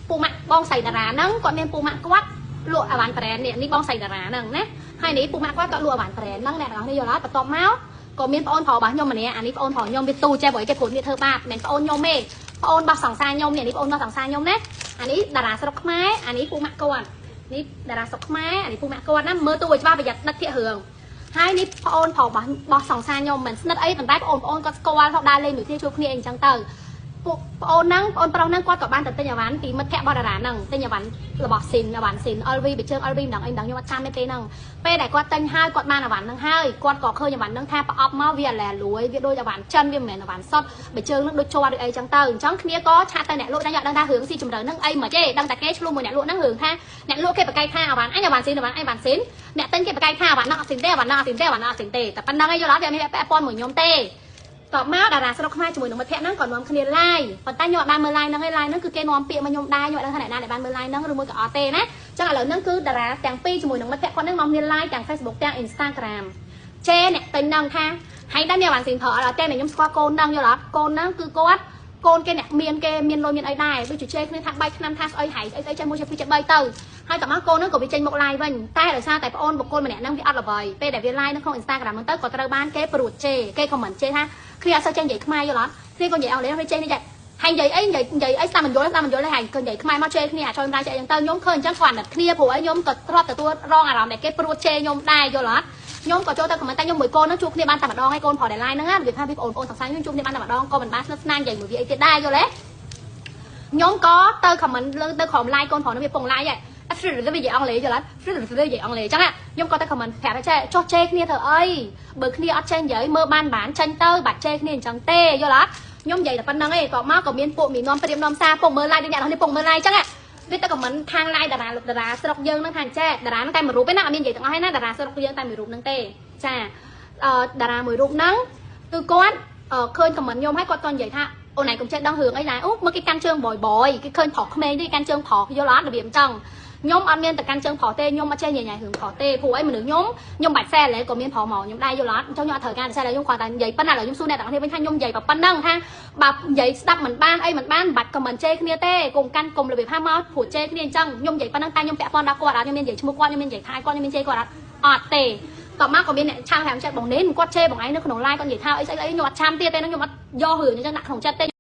ពូម៉ាក់បងស្រីតារាហ្នឹងគាត់មានពូម៉ាក់គាត់លក់អីវ៉ាន់ brand នេះនេះបងស្រីតារាហ្នឹងណាហើយនេះពូម៉ាក់គាត់ក៏លក់អីវ៉ាន់ brand ហ្នឹងអ្នកទាំងអស់គ្នាយល់អត់បន្ទាប់មកក៏មានប្អូនប្រុសរបស់ខ្ញុំម្នាក់អានេះប្អូនប្រុសខ្ញុំវាទូចេះព្រោះគេព្រួតវាធ្វើបាបមិនមែនប្អូនខ្ញុំទេប្អូនរបស់សង្សារខ្ញុំនេះនេះប្អូនរបស់សង្សារខ្ញុំណាអានេះតារាស្រុកខ្មែរអានេះពូម៉ាក់គាត់នេះតារាស្រុកខ្មែរអានេះពូម៉ាក់គាត់ណាមើលទូឲ្យច្បាស់ប្រយ័ត្នដឹកធាករឿងហើយនេះប្អូនប្រុសរបស់សង្សារខ្ញុំមិនស្និទ្ធអីប៉ុន្តែប្អូនប្អូនគាត់ស្គាល់ធ្លាប់ដើរលេងមួយគ្នាជួបគ្នាអីអញ្ចឹងទៅពួកប្អូនហ្នឹងប្អូនប្រុសហ្នឹងគាត់ក៏បានទៅទិញអីវ៉ាន់ពីមិត្តភក្តិរបស់តារាហ្នឹងទិញអីវ៉ាន់របស់ស៊ីនអីវ៉ាន់ស៊ីន LV បិជើង LV មិនដឹងអីមិនដឹងខ្ញុំអត់ចាំទេពេលហ្នឹងពេលដែលគាត់ទិញហើយគាត់បានអីវ៉ាន់ហ្នឹងហើយគាត់ក៏ឃើញអីវ៉ាន់ហ្នឹងថាប្រអប់មកវាអាឡែលួយវាដូចអីវ៉ាន់ចិនវាមិនមែនអីវ៉ាន់សុទ្ធបិជើងហ្នឹងដូចជាប់ដូចអីចឹងទៅអញ្ចឹងគ្នាក៏chat ទៅអ្នកលក់តែយកដឹងថារឿងស៊ីជម្រៅហ្នឹងអីមកទេដឹងតែគេឆ្លោះមួយអ្នកលក់ហ្នឹងរឿងថាអ្នកលក់គេប្រកែកថាអីវ៉ាន់អញអីវ៉ាន់ស៊ីនអីវ៉ាន់អីវ៉ាន់ស៊ីនអ្នកទិញគេប្រកែកថាអីវ៉ាន់ហ្នឹងអត់ស៊ីនទេអីវ៉ាន់ហ្នឹងអត់ស៊ីនទេអីវ៉ាន់ហ្នឹងអត់ស៊ីនទេតែប៉ុណ្្នឹងឯងយល់អត់វាមានពាក់ព័ន្ធមួយខ្ញុំទេតបមកតារាស្រុកខ្មែរជាមួយនឹងមិត្តភក្តិហ្នឹងក៏នាំគ្នា live ប៉ុន្តែខ្ញុំអត់បានមើល live ហ្នឹងឯង live ហ្នឹងគឺគេនាំពាក្យមកខ្ញុំដែរខ្ញុំអត់ដឹងថាអ្នកណាដែលបានមើល live ហ្នឹងឬមួយក៏អត់ទេណាចឹងឥឡូវហ្នឹងគឺតារាទាំងពីរជាមួយនឹងមិត្តភក្តិគាត់ហ្នឹងនាំគ្នា live ទាំង Facebook ទាំង Instagram ជេរអ្នកទិញហ្នឹងថាហើយតែមានអាវ៉ាន់ស៊ីនប្រើអត់ទេខ្ញុំស្គាល់កូនហ្នឹងយល់អត់កូនហ្នឹងគឺគាត់កូនគេអ្នកមានគេមានលុយមានអីដែរដូចជាជេរគ្នាថាបែកឆ្នាំថាស្អីហែងស្អីស្អីចេះមួយចេះពីរចេះបីទៅហើយតមកកូនហ្នឹងក៏វាចេញមក live វិញតែដោយសារតែប្អូនបុគ្គលម្នាក់ហ្នឹងវាអត់ល្បីពេលដែលវា live នៅក្នុង Instagram ហ្នឹងទៅក៏ត្រូវបានគេព្រួតជេរគេ comment ជេរថាគ្នាអត់សូវចេះនិយាយខ្មែរយល់អត់គ្នាក៏និយាយអង់គ្លេសវាចេះនេះចេះហើយនិយាយអីនិយាយនិយាយអីស្ដាប់មិនយល់ស្ដាប់មិនយល់ទេហើយក៏និយាយខ្មែរមកជេរគ្នាអាចចូលម្ដាយជេរអីចឹងទៅខ្ញុំឃើញអញ្ចឹងគាត់អាណិតគ្នាព្រោះអីខ្ញុំក៏ធ្លាប់ទទួលរងអារម្មណ៍ដែលគេព្រួតជេរខ្ញុំដែរយល់អត់ខ្ញុំក៏ចូលទៅ comment តែខ្ញុំមួយកូនហ្នឹងជួបគ្នាបានតែម្ដងហើយកូនប្រុសដែល live ហ្នឹងណាវាថាវាបងប្អូនសង្សារខ្ញុំជួបគ្នាបានតែម្ដងក៏មិនបានស្និទ្ធស្នាលនិយាយមួយវាអីទៀតដែរយល់ទេខ្ញុំក៏ទៅ comment លើទៅក្រោម live កូនប្រុសហ្នឹងវាពង live ហ៎អត់ស្រីវានិយាយអង់គ្លេសយល់អត់ស្រីវានិយាយអង់គ្លេសអញ្ចឹងខ្ញុំក៏ទៅ comment ប្រាប់ថាចេះចុះជេរគ្នាធ្វើអីបើគ្នាអត់ចេះនិយាយមើលបានបានចេញទៅបាច់ជេរគ្នាអញ្ចឹងទេយល់អត់ខ្ញុំនិយាយតែប៉ុណ្្នឹងឯងក៏មកក៏មានពួកមីនាំព្រាមនាំសារពងមើល live ដូចអ្នកនរនេះពងមើល live អញ្ចឹងវាទៅ comment ខាង live តារាលោកតារាស្រុកយើងហ្នឹងថាចេះតារាហ្នឹងតែមួយរូបឯណាអត់មាននិយាយទាំងអស់ឯណាតារាស្រុកយើងតែមួយរូបហ្នឹងទេចាអឺតារាមួយរូបហ្នឹងគឺគាត់ឃើញ comment ខ្ញុំហើយគាត់ក៏និយាយថាអូនឯងកុំចេះដឹងរឿងអីដែរអូមើលគេកាន់ជើងបយបយគេឃើញប្រុសក្មេងទេកាន់ជើងប្រុសយល់អត់របៀបអញ្ចឹងខ្ញុំអត់មានតែកាន់ជើងប្រុសទេខ្ញុំអត់ចេះញ៉ៃញ៉ៃរឿងប្រុសទេព្រោះអីមនុស្សខ្ញុំខ្ញុំបាច់សែឡើយក៏មានប្រុសមកខ្ញុំដែរយល់អត់អញ្ចឹងខ្ញុំអត់ត្រូវការសែឡើយខ្ញុំគ្រាន់តែនិយាយប៉ុណ្ណាឥឡូវខ្ញុំសួរអ្នកទាំងអស់គ្នាវិញថាខ្ញុំនិយាយប៉ុណ្ណឹងថាបើនិយាយស្ដាប់មិនបានអីមិនបានមិនបាច់ comment ជេរគ្នាទេកុំកាន់កុំរបៀបថាមកព្រោះជេរគ្នាអញ្ចឹងខ្ញុំនិយាយប៉ុណ្ណឹងតែខ្ញុំពាក់ព័ន្ធដល់គាត់អត់ខ្ញុំមាននិយាយឈ្មោះគាត់ខ្ញុំមាននិយាយថាគាត់ខ្ញុំមានជេរគាត់អត់អត់ទេតមកក៏មានអ្នកឆាំខាងចិត្តបងនេះគាត់ជេរបងឯងនៅក្នុង live គាត់និយាយថាអីស្អីអីខ្ញុំអត់ឆាំទៀតទេខ្ញុំអត់យករឿងអញ្ចឹងដាក់ក្នុងចិត្តទេ។